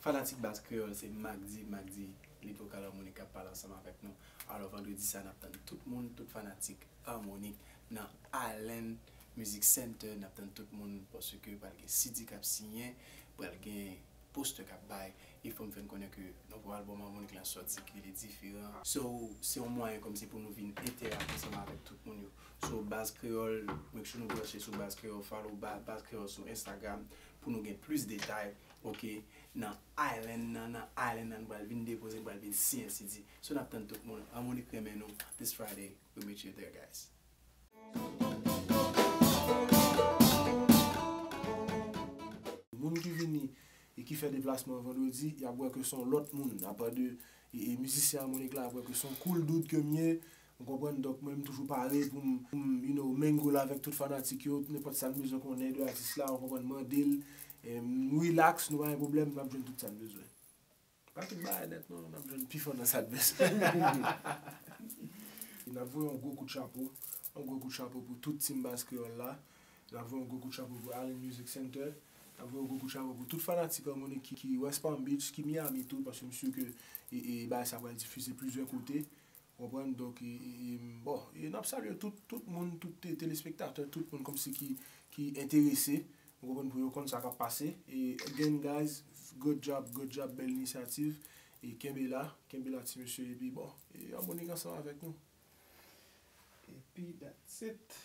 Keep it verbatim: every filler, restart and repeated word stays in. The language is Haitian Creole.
Fanatik Baz Kreyòl, se Macdy, Macdy, lead vokal Harmonik k ap pale ansanm avèk nou. Alò, vandredi sa, n ap tann tout moun, tout fanatik Harmonik nan Island Music Center. N ap tann tout moun paske pral gen C D k ap siyen, pral gen poster k ap bay. E fò m fè n konnen ke nouvo albòm Harmonik la sòti ki rele Diferan. So, se yon mwayen kòmsi pou nou vin entèyak ansanm avèk tout moun yo. So, Baz Kreyòl, make sure nou branche sou Baz Kreyòl, follow Ba-, Baz Kreyòl sou Instagram pou nou gen plis detay. Ok, nan Island nan, nan Island nan, nou pral vin depoze, nou pral vin siyen C D. So n ap tann tout moun. Harmonik renmen nou. This Friday, we meet you there, guys. Moun ki vini e ki fè deplasman an vandredi, y ap wè ke se yon lòt moun. Apa de e, e mizisyen Harmonik la, ap wè ke se yon cool dude ke m ye. Ou konprann? Donk, mwen, m toujou pare pou m, pou m, you know, mingle avèk tout fanatik yo, nenpòt sa n bezwen konnen de atis la, ou konprann, mande l. E, m relax, nou pa gen pwoblèm, n ap jwenn tout sa n bezwen. Pa tout bagay nèt, non, n ap jwenn pi fò nan sa n bezwen. E n ap voye yon gwo kout chapo, yon gwo kout chapo pou tout team Baz Kreyòl la. N ap voye yon gwo kout chapo pou Island Music Center. N ap voye yon gwo kout chapo pou tout fanatik Harmonik ki, ki West Palm Beach, ki Miami tou, paske m si ke e, e, bagay sa pral difize plizyè kote. Ou konprann? Donk, e, e, e, bon, e n ap salye tout, tout moun, tout te-, telespektatè, tout moun kòmsi ki, ki enterese, ou konprann, pou yo konn sa k ap pase. E, again, guys, good job, good job, bèl inisyativ. E kenbe la, kenbe la, ti mesye, epi bon, e Harmonik ansanm avèk nou. Epi, that's it.